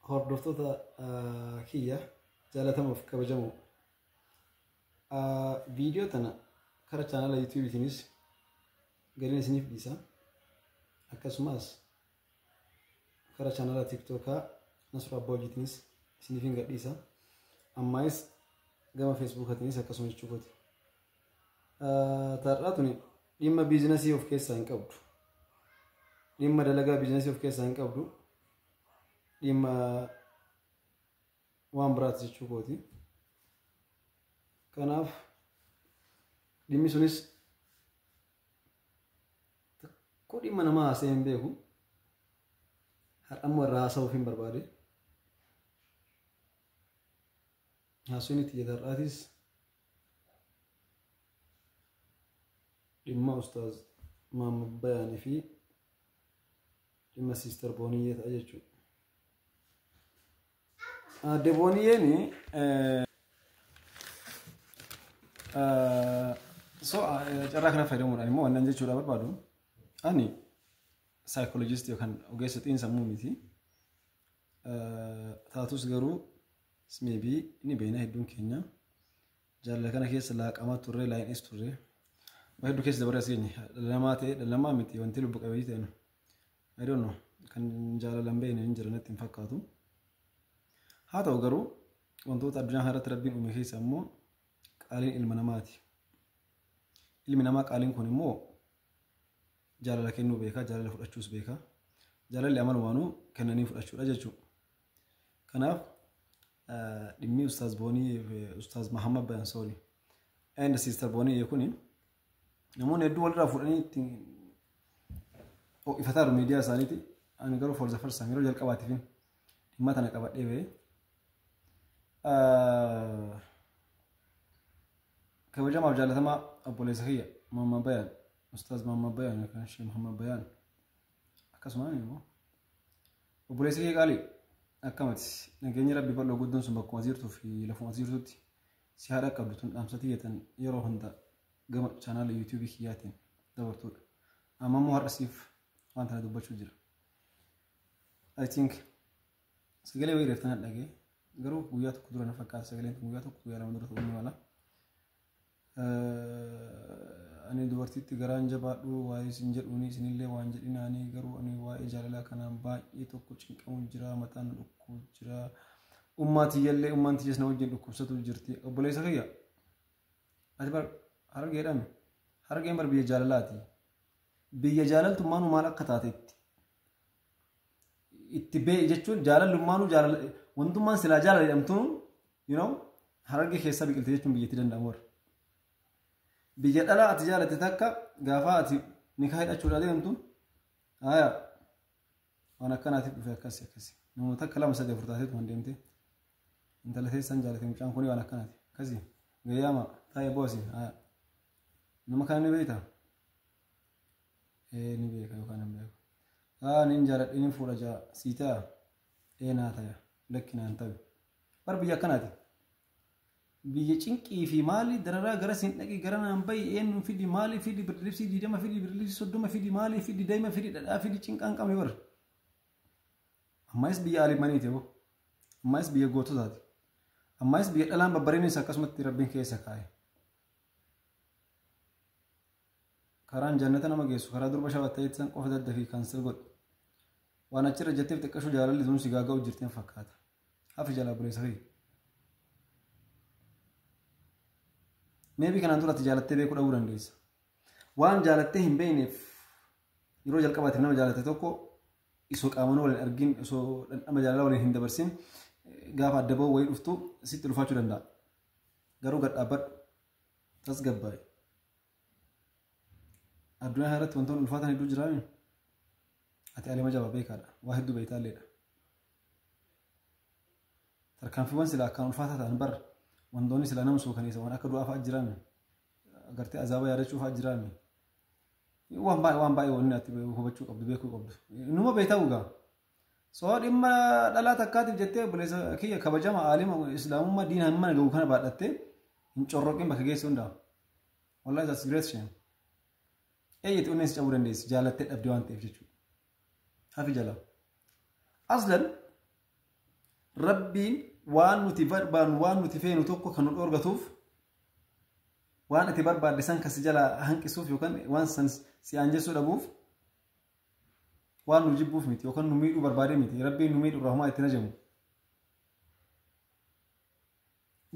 Hordoftoota kiyya jaalatamuuf kabajamoo, viidiyoo tana kara chaanala yuutuubiitiinis gadiin isiniif dhiisa. Akkasumas kara chaanala tiktookaa Nasru Abbaa Hojiitiinis isiniif hin gadhiisa. Ammaayis gama feesbuukaatiinis akkasuma jechuu kooti. Taarraa tuni dhimma biizinasii of keessaa hin qabdu. Dhimma dalagaa biizinasii of keessaa hin qabdu. Dhimma waan biraati jechuu kooti. Kanaaf dhimmi sunis tokko dhimma namaa haasa'ee hin beeku. Har'ammoo irraa haasa'uuf hin barbaade. Haasawni itti jedha har'aatis dhimma Ustaaz Mahammad Bayaanii fi dhimma Siister Booniyyee ta'a jechuudha. Aadde Booniyyeen so carraa kana fayyadamuudhaan immoo wannan jechuudha barbaadu, ani saayikoloojistii yookaan ogeessa xiinsammuu miti. Taatus garuu maybe ni beekna, hedduun keenya jaalala kana keessa laaqamaa turre, laayin'is turre, waa hedduu keessa dabaree as geenye. Dhala namaa ta'e, dhala namaa miti, wanti lubbu qabeeyyii ta'e, I don't know, kan jaalala hin beekne hin jiran natti hin fakkaatu. Haa ta'u garuu wantoota addunyaa kanarratti Rabbiin uume keessa immoo qaaliin ilma namaati. Ilmi namaa qaaliin kun immoo jaalala kennuu beeka, jaalala fudhachuus beeka. Jaalalli amalumaanuu kennanii fudhachuudha jechuudha. Kanaaf dhimmi Ustaaz Boonii, Ustaaz Mahammad Bayan, sorry, and Sister Boonii kuni namoonni hedduu walirraa fuudhanii ittiin ho'ifataa jiru miidiyaa isaaniiti. Ani garuu for the first time, yeroo jalqabaatiif dhimma tana qabadhee ba'e. Kabajamaaf jaalatamaa obboleessa kiyya Mahammad Bayan, Ustaaz Mahammad Bayan yookaan Sheekh Mahammad Bayan, akkasuma immoo obboleessa kiyya qaalii, akkamati nageenyi Rabbi bal'oo guddoon sun bakkuma jirtuu fi lafuma jirtutti si haadha qabdu tun dhaamsa tiyyatan yeroo hunda gama chaanaala yuutuubii kiyyaatiin dabartuudha. Amma immoo har'a siif waan tana dubbachuu jira. I think sagalee wayii reeftan dhagee, garuu guyyaa tokko dura na fakkaata, sagaleen kun guyyaa tokko, guyyaa 2 dura ta'uu ni mala. Ani dubartiitti garaan jabaadhu, waa'ee isin jedhuuni isinillee waan jedhinaanii, garuu ani waa'ee jaalalaa kanaan baay'ee tokko cinqamu jira, mataan na dhukkubu jira. Ummaa tiyyallee, ummaan tiyyas na wajjin dhukkubsatu jirti. Obboleessa kiyya, ati bar Harargeedhaan, Harargeen bar biyya jaalalaati. Biyya jaalaltummaanuu maal akka taatetti itti bee jechuun, jaalallummaanuu jaalala, wantummaan silaa jaalala jedhamtuun Harargee keessaa biqilte jechuun biyyatti danda'amu warra. Biyya dhalaa ati jaalatte takka gaafa ati nikaa hidhachuudha deemtu, haya, waan akkanaatiif dhufe, akkasi akkasi, namoota takka, lama, sadii, afur taateetu waan deemte, intala teessan jaalate mucaan kuni, waan akkanaati akkasi gayyaama taa'e boosi, haya, nama kana ni beekta, ee ni beeka yookaan hin beeku, haa nin jaaladhe, nin fuudha jaa, sii ta'a, ee naa taya, lakki naan ta'u. Bar biyya akkanaati. Biyya cinqii fi maali dararaa, gara siin dhaqi, gara naan bayi, eenyuun fidi, maali fidi, birdilibsii 20 fidi, birdilibsii 30 fidi, maali fidi, daa'ima fidi, dhadhaa fidi, cinqaan qabne bar. Ammaayis biyya alimaniiti hoo. Ammaayis biyya goototaati. Ammaayis biyya dhalaan babbareednis akkasumatti Rabbiin keessa kaa'e. Karaan jannata nama geessu karaa durba shawattee san qofa daddafii cancel godhi. Waan achirra jetteef xiqqashuu jaalalli tun si gaaga'u jirteen fakkaata. Hafi jalaa, obboleessa kiyya. Maybe kanaan dura ati jaalattee beekuu dhabuu dandeessa. Waan jaalattee hin beekneef yeroo jalqabaatiif nama jaalatte tokko osoo qaamanuu waliin argin, osoo dhandhama jaalalaa waliin hin dabarsin, gaafa adda ba'uu wayii dhuftu sitti ulfaachuu danda'a. Garuu gad dhaabbadhu. Tasgabbaa'i. Addunyaa kana irratti wantoonni ulfaatan hedduu jiraami. Ati alima jabaa beekaadha. Waa hedduu beektaalleedha. Tarkaanfiiwwan silaa akkaan ulfaataa ta'an bar, wantoonni silaa nama suukaneessa waan akka du'aa fa'aa jiraami. Agartee azaaba yaadachuu fa'aa jiraami. Waan baay'ee, waan baay'ee wanni ati hubachuu qabdu, beekuu qabdu. Numa beektaa dhugaa. Soo dhimma dhalaa takkaatiif jettee, obboleessa kiyya kabajama aalima islaamummaa diina hamma gahu kana baadhattee hin corroqin bakka geessu hundaa. Wallahi, that's great shame. Eeyyati onneen si cabuu dandeessi jaalattee dhabde waan ta'eef jechuudha. Hafi jalaa. Aslan Rabbiin waan nuti barbaannu waan nuti feenu tokko kan nu dhoorgatuuf waan ati barbaadde san kasi jalaa hanqisuuf yookaan waan san si aanjessuu dhabuuf waan nu jibbuuf miti yookaan nu miidhuu barbaadee miti. Rabbiin nu miidhuu irraa homaa itti najamu.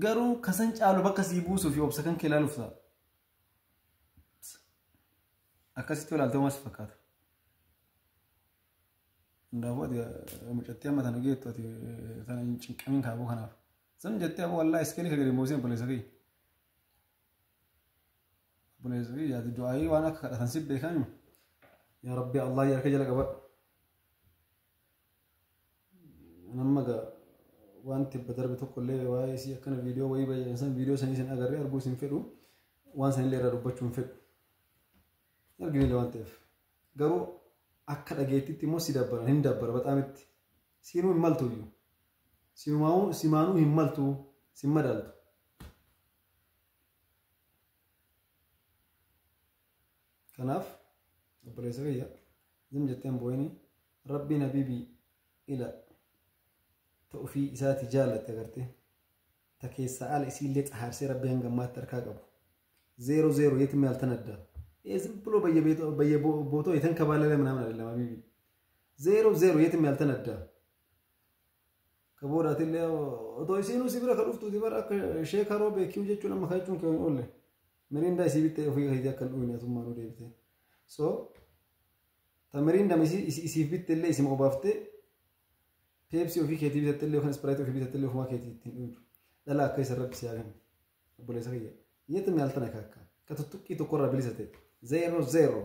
Garuu kasan caalu bakka sii buusuuf obsa kan kee ilaaluuf ta'a. Akkasitti ilaaltee homaa si fakkaata. Hundaafuu ati mucattii amma tana geettu ati tana hin cinqamin kaaboo kanaaf. San jettee aboo wallaahi iskeelii ka gadi hin buusin obboleessa kiyya. Obboleessa kiyya ati du'aayii waan akka kadhatan si beekaa. Yaa Rabbi Allah harka jala qabadhu. Nama gaa waan tibba darbe tokko illee waa'ee isii akkana viidiyoo wayii baay'een san viidiyoo sanii san agarree arguu isin fedhu waan sanillee irraa dubbachuu hin fedhu. Arginillee waan ta'eef. Garuu akka dhageettitti immoo si dabbara hin dabbara baxaamitti. Siinuu hin maltu iyyuu. Simaanuu hin maltu sin madaaltu. Kanaaf obboleessa kiyya zim jettee hin boo'ini Rabbiin habiibii ila ta ofii isaati jaalatte agartee ta keessaa ala isiillee xahaarsee Rabbi hanga ammaatti harkaa qabu. 0-0 የትም ያልተነዳ ዝም ብሎ በየቦታው የተንከባለለ ምናምን አይደለም ሀቢቢ 0-0 የትም ያልተነዳ ከቦዳትillee otoo isiinuu si bira ka dhuftuuti bara akka ishee karoo beekuu jechuun amma kachuun kee hin oolle miriindaa isii bittee ofii keetii akka hin dhuyne atummaa nu deebite. So ta miriindaa isiif bitte illee isima obaaftee peepsii ofii keetii bitatte illee yookaan ispiraayitii ofii bitatte illee ofumaa keetii ittiin dhuydu. Dhala akka isa rabbi si haa kennu obboleessa kiyya. የትም ያልተነካካ ከተቱቂ tokkorraa bilisa ta'e 0-0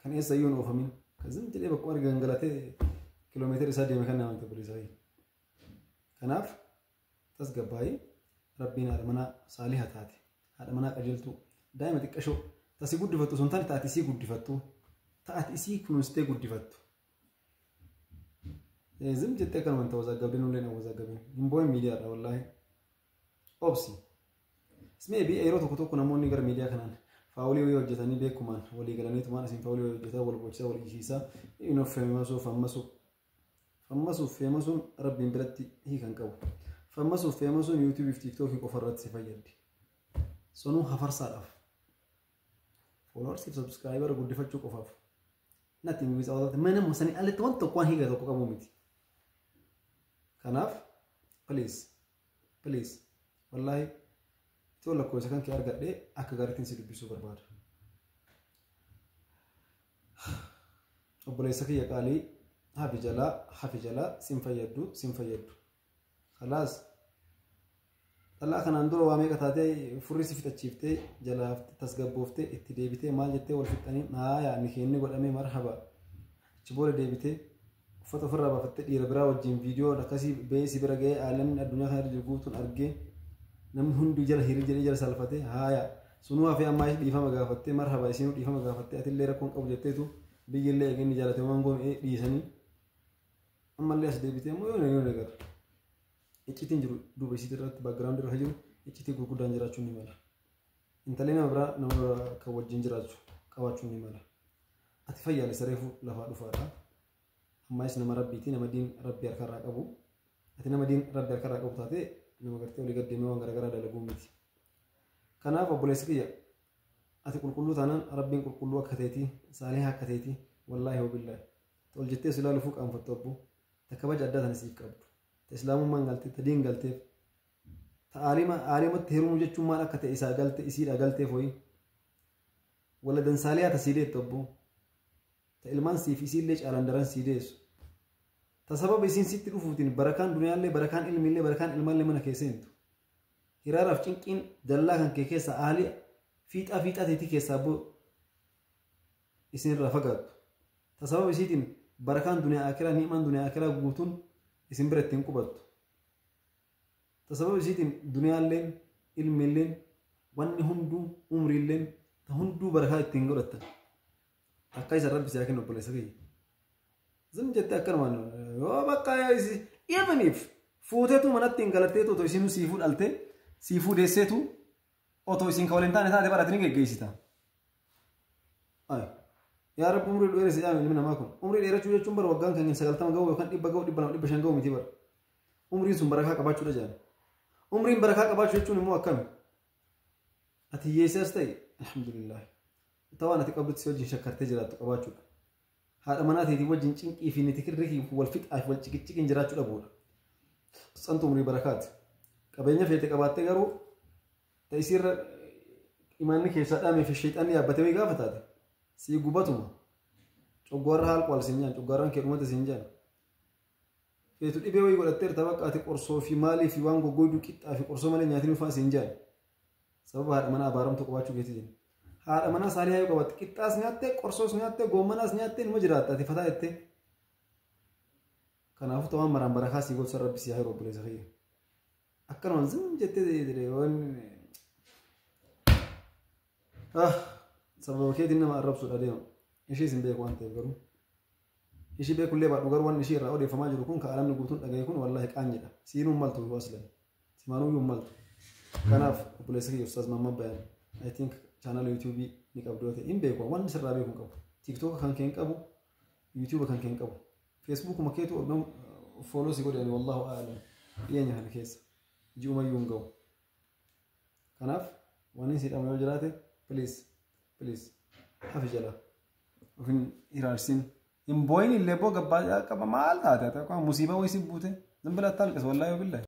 kan eessayyuu hin oofamin kan zim jedhee bakkuma arge gangalatee kiiloomeetira isaa deeme kan namatti obboleessa kiyya. Kanaaf tasgabbaa'ii Rabbiin haadha manaa saaliha taate haadha manaa qajeeltuu daa'ima xiqqashoo tasi guddifattu sun taane taate isii guddifattu taate isii kunuunsitee guddifattu. Zim jettee akkanuma hin tawazaggabin ullee hin tawazaggabin hin boo'in miidiyaadha wallaahi. Obsi. Maybe yeroo tokko tokko namoonni gara miidiyaa kanaan faawulii wayii hojjetanii beekumaan walii galaniitumaan isin faawulii wayii hojjetaa wal boocisaa wal hiisisaa inni of feemasuu fammasuu. Fammasuuf feemasuun Rabbiin biratti hiikan qabu. Fammasuuf feemasuun yuutuubii fi tiiktookii qofa irratti si fayyaddi. Sunuu hafarsaadhaaf. Foolowarsii fi sabskiraayibara guddifachuu qofaaf. Nothing without that. Mana sanii alatti waan tokko waan hiika tokko qabu miti. Kanaaf please please wallaahi itoo lakkoofsa kan kee argadhee akka gaariitiin si dubbisuu barbaada. Obboleessa kiyya qaalii hafi jalaa sin fayyaddu sin fayyaddu. Khalaas dhalaa kanaan dura waa meeqa taatee furri si fixachiiftee jalaa tasgabbooftee itti deebitee maal jettee wal fixxanii haayaa ni kenni godhamee marhaba. Achi booda deebitee uffata ofirraa baafattee dhiira biraa wajjin viidiyoo akkasii ba'ee si bira ga'ee aalamni addunyaa kana irra jiru guutuun argee namni hundi jala hiriir jedhee jala salfatee haayaa sunuu hafee ammaa dhiifama gaafattee marhaba isinuu dhiifama gaafattee atillee rakkoon qabu jetteetu biyyillee eeginni jaalate waan goone dhiisanii ammallee as deebitee immoo yoona yoona gara iccitiin jiru duuba isiitii irratti baakgiraawundi irra jiru iccitii gurguddaan jiraachuu ni mala. Intalli nama biraa nama biraa kan wajjin jiraachuu qabaachuu ni mala. Ati fayyaalessa reefu lafaa dhufaadha. Ammaas nama rabbiiti nama diin rabbi harkarraa qabu. Ati nama diin rabbi harkarraa qabu taatee nama gartee olii gad deemee waan garaagaraa dalaguu miti. Kanaaf obboleessi kiyya ati qulqulluu taanaan rabbiin qulqulluu akka ta'eeti saaliha akka ta'eeti wallaahi wabillaahi. Ol jettee si ilaaluufuu qaanfattu abbo. Ta kabaja addaa tana siif qabdu. Ta islaamummaan galtee ta diin galteef. Ta aalimatti heerumuu jechuun maal akka ta'e isaa galte isiidha galteef hoyi. Wala dansaaliyaa ta sii deettu abbo. Ta ilmaan siif isiillee caalaan daran sii deessu. Ta sababa isiin sitti dhufuutiin barakaan duniyaallee barakaan ilmiillee barakaan ilmaallee mana keessa hintu. Hiraaraaf cinqiin dallaa kan kee keessa aalii fiixaa fiixaa teetii keessaa abbo isinirraa fagaattu. Ta sababa isiitiin barakaan duniyaa akiraa ni'maan duniyaa akiraa guutuun isin bira ittiin qubattu. Ta sababa isiitiin duniyaalleen ilmiilleen wanni hunduu umriilleen ta hunduu barakaa ittiin godhattan. Akka isa rabbi si haa kennu obboleessa kiyya. Zim jettee akkanumaan yoo bakka even if fuuteetu manatti hin galatteetu otoo isinuu siifuu dhaltee siifuu deesseetu otoo isin ka waliin taane taate baratanii geggeessita. Ay Yaa Rabbi umrii dheeresse jedhame ilmi namaa kun. Umrii dheerachuu jechuun bara waggaan kan 90 ga'u yookaan 100 ga'u 200 500 ga'u miti bara. Umriin sun barakaa qabaachuudha jedhan. Umriin barakaa qabaachuu jechuun immoo akkami? Ati hiyyeessas ta'e alhamdulillah. Tawaan ati qabdutti si wajjin shakkartee jiraattu qabaachuudha. Haadha manaa teetii wajjin cinqii fi nitikirrii wal fixaa fi wal ciqicciqiin jiraachuu dhabuudha. Santu umrii barakaati. Qabeenya feete qabaattee garuu ta'isiirra imaanni keessaa dhaamee fi sheexanni yaabbatee wayii gaafa taate sii gubatuma. Coggaarra haal qoal siin jaan coggaarraan kee dhumate siin jaan. Feetu dhibee wayii godhatteerta bakka ati qorsoo fi maalii fi waan goggoyduu qixxaa fi qorsoo malee nyaatiin ulfaa siin jaan. Sababa haadha manaa abaaramtuu qabaachuu keetiin. Haadha manaa saalihaa yoo qabaatte qixxaas nyaattee qorsoos nyaattee goommanaas nyaattee numa jiraatta ati fataa jettee. Kanaafuu ta'aan maraan barakaa sii godhu rabbi sii haa yeroo obboleessa kiyya. Akkanumaan zim jettee waan sababa keetiin nama arrabsuudha deema. Ishiis hin beeku waan ta'eef garuu. Ishii beekullee baadhu garuu waan ishii irraa odeeffamaa jiru kun ka alamni guutuun dhagaye kun wallaahi qaanyidha. Siinuun maltu aslan. Simaanuyyuu maltu. Kanaaf obboleessa kiyya Ustaaz Mahammad Bayaan I think chaanala YouTube ni qabdu yoo ta'e hin beeku waan sirraa beeku hin qabu. TikTok kan kee hin qabu, YouTube kan kee hin qabu. Facebookuma keetu follow si godhe ani wallahu a'lam. Dhiyeenya kana keessa ji'umayyuu hin ga'u. Kanaaf waan inni siidhamu yoo jiraate please please hafi jala ofin hiraarsin. Hin booyin illee boo gabbaa qaba maal taate musiibaa wayii si buute zambila taalqis wallaahi billahi.